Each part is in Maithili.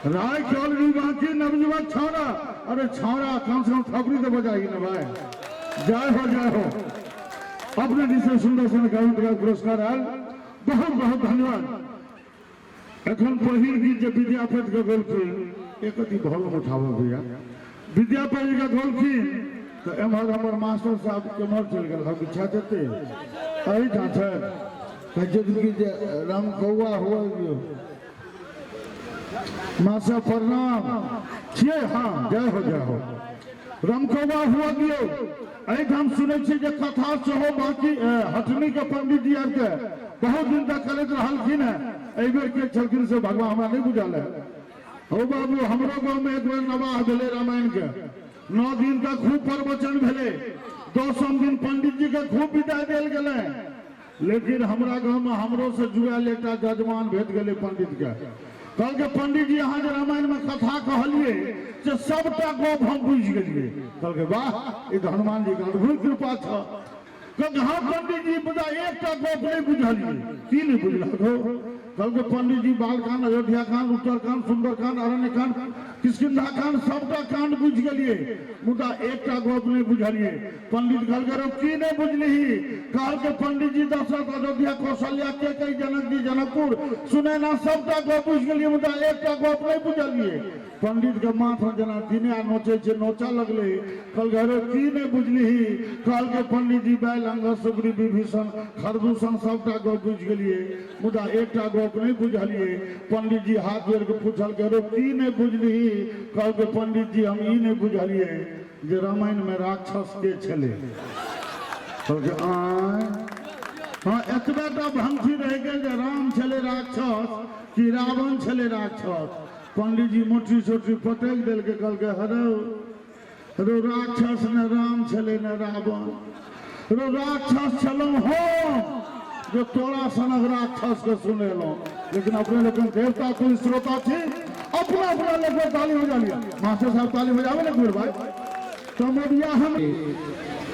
राय चौधरी बाकी नवयुवक छौड़ा। अरे छौड़ा कम से कम थपड़ी तो बजाई ना भाई। जय हो जय हो। अपने दिस से सुंदर सुंदर गायन के पुरस्कार आयल, बहुत बहुत धन्यवाद। एखन पहिल गीत जे विद्यापति के गौलखिन, एक अति भल उठाबो भैया, विद्यापति के गौलखिन तो एम्हर हमर मास्टर साहब केम्हर चलि गेल हम इच्छा देते एहिठाम छथि। कहै छथिन कि जे रामकौआ हुआ दियौ। मास्टर प्रणाम छियै। हाँ जय हो जय हो। रमकौआ हुआ दियौ। एहिठाम सुनै छियै जे कथा सेहो बाँकी हटनी के पंडित जी आरके बहुत दिन तक करैत रहलखिन हेँ। एहि बेर के छलखिन से भगवान हमरा नहि बुझल है। हौ बाबू, हमरो गाँवमे एक बेर नवाह भेलै रामायण के, 9 दिन तक खूब प्रवचन भेलै, 10म दिन पंडित जी के खूब विदाई देल गेलै। लेकिन हमरा गाँवमे हमरो से जुड़ल एकटा जजमान भेट गेलै पंडित के, कहलकै पंडित जी अहाँ जे रामायणमे कथा कहलियै से सबटा गप हम बुझि गेलियै। कहलकै वाह, ई तऽ हनुमान जी के अद्भुत कृपा छल। कहलकै हाँ पंडित जी, मुदा एकटा गप नहि बुझलियै। की नहि बुझलक हो? कहलकै पंडित जी बालकांड, अयोध्या कांड, उत्तरकांड, सुंदरकांड, अरण्यकांड, किष्किंधा कांड, सबटा कांड बुझि गेलियै, मुदा एकटा गप नहि बुझलियै। पंडित कहलकै रौ की नहि बुझलिही? कहलकै पंडित जी दशरथ, अयोध्या, कौशल्या, केकई, जनक जी, जनकपुर, सुनैना, सबटा गप बुझि गेलियै, मुदा एकटा गप नहि बुझलियै। पंडित के माथ में जेना दिने नोचै छै नोचऽ लगलै। कहलकै अरे की नहि बुझलिही? कहलकै पंडित जी बैल, अंगद, सुग्रीव, विभीषण, खरदूषण, सबटा गप बुझि गेलियै, मुदा एकटा गप नहि बुझलियै। पंडित जी हाथ जोड़ि कऽ पुछलकै अरे की नहि बुझलिही? कहलकै पंडित जी हम ई नहि बुझलियै जे रामायण में राक्षस के छलै। कहलकै आँय, हाँ एतबे टा भंगठी रहि गेल जे राम छलै राक्षस कि रावण छलै राक्षस। पंडित जी मोटरी सोटरी पटकि देलकै। कहलकै हरौ रो राक्षस ने राम छलै ने रावण, रो राक्षस छलहुँ हम जो तोरा सनक राक्षस के सुनेलहुँ। लेकिन अपने लोकनि देवता तुल श्रोता छी, अपना अपना लोक ताली बजा लिया। मास्टर साहब ताली बजाबे ने कुल भाई। तो मोदिया हम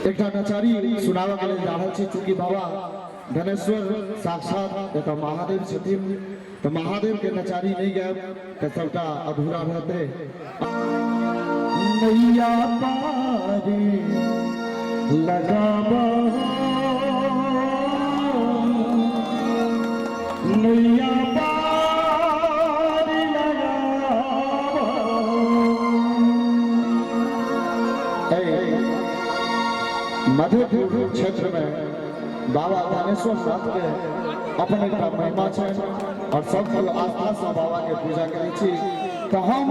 एकटा नचारी सुनाबऽ के लेल जा रहल छी। चूँकि बाबा धनेश्वर साक्षात एतऽ महादेव छथिन, तऽ महादेव के नचारी नहि गायब तऽ सबटा अधूरा रहतै। नैया पारी लगाबो, नैया पारी लगाबो। मधेपुर क्षेत्र में बाबा धनेश्वर नाथ के अपन एकटा महिमा छै और सब केओ आस्था से बाबा के पूजा करै छी। तऽ हम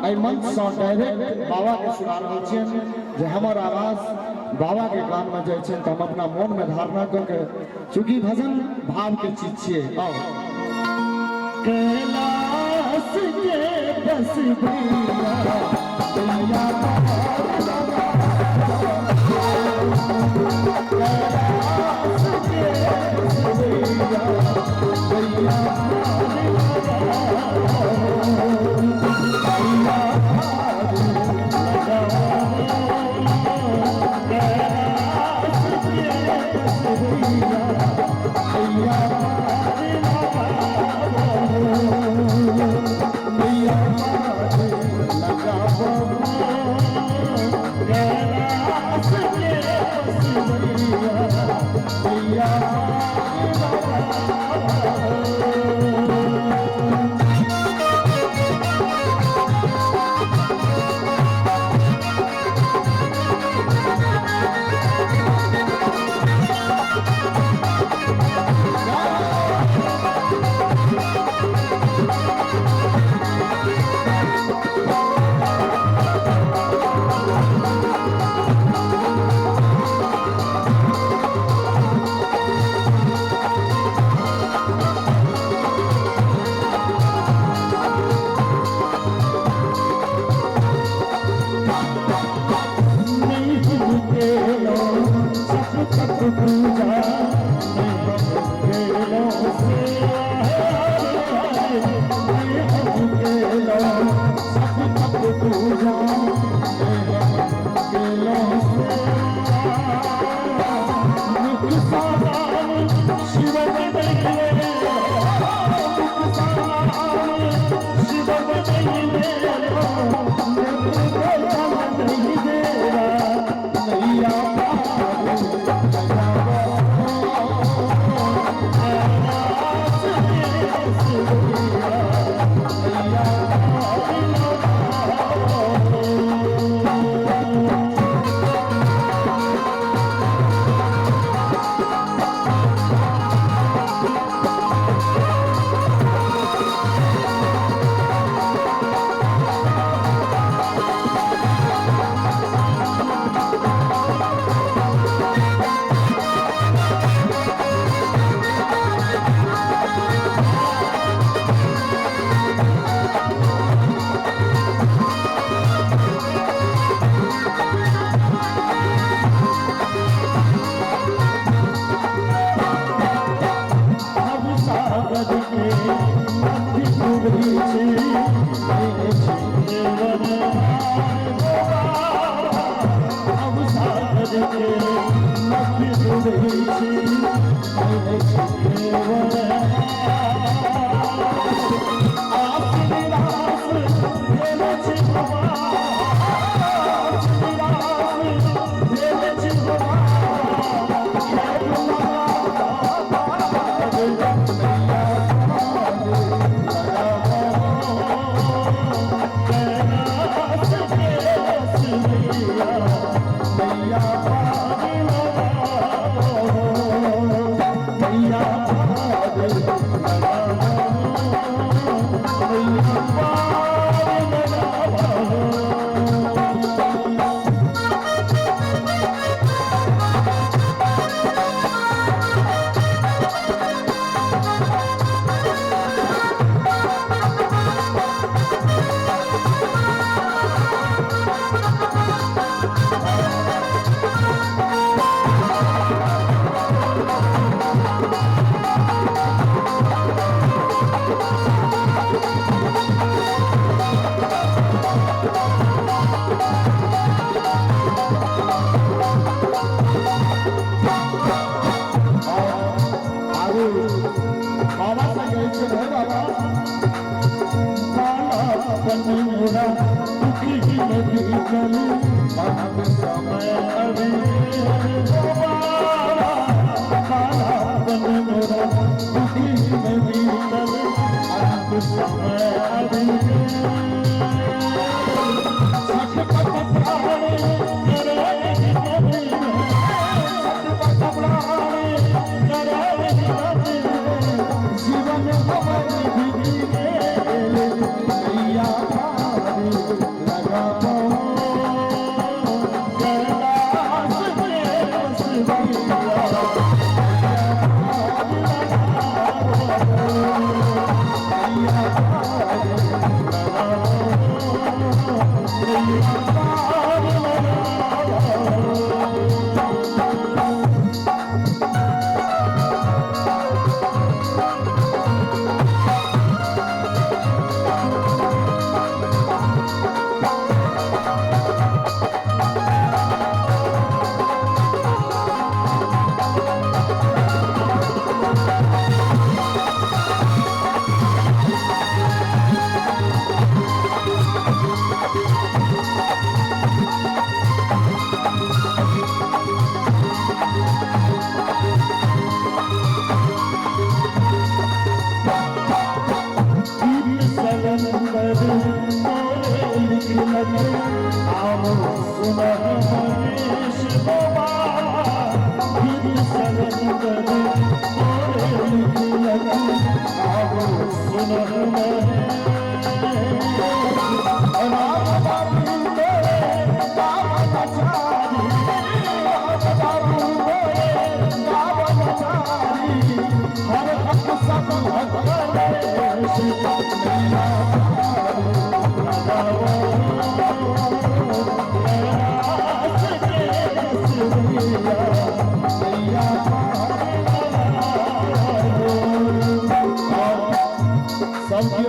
एहि मंच से डायरेक्ट बाबा के सुना रहल छियनि जे हमर आवाज बाबा के कान में जाइ छनि, तऽ हम अपना मोन में धारणा कऽ के, चूँकि भजन भाव के चीज छियै। आउ कैलाश के बस भैया भैया, कैलाश के बस भैया भैया,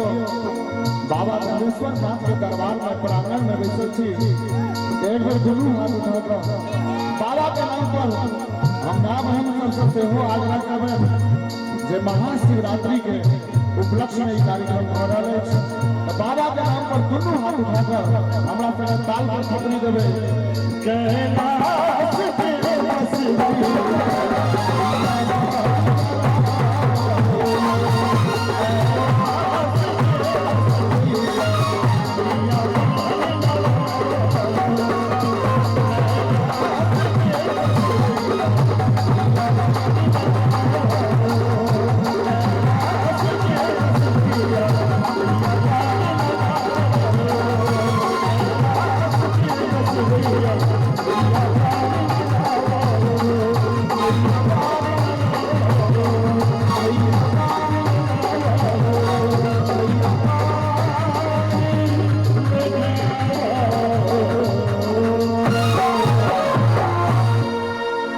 बाबा धनेश्वर नाथ के दरबार में प्रांगण में बैसल छी। एक बेर दुनू हाथ उठा कऽ बाबा के नाम पर हम बहन सबसँ सेहो आग्रह करबै जे महाशिवरात्रि के उपलक्ष्य में ई कार्यक्रम भऽ रहल अछि, तऽ बाबा के नाम पर पर दुनू हाथ उठा कऽ हमरा संगे ताल पर थपड़ी देबै। कैलाश पे बस गई।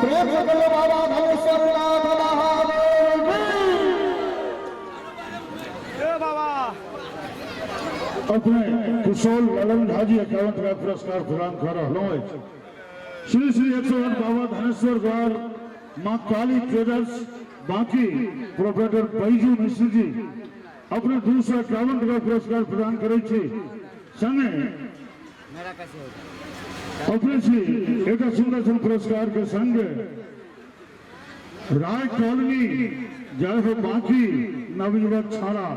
प्रेम से बोलो बाबा धनेश्वर नाथ महादेव की। अपने कुशल ललन झा जी 51 टाका पुरस्कार प्रदान कऽ रहलहुँ अछि। श्री श्री 108 बाबा धनेश्वर द्वार माँ काली ट्रेडर्स बाकी प्रोपराइटर बैजू मिश्र जी अपने 251 टाका पुरस्कार प्रदान करै छी। संगे अपने छी एकटा सुन्दर सन पुरस्कार के संग राय कॉलोनी जय हो बाकी नवयुवक छाड़ा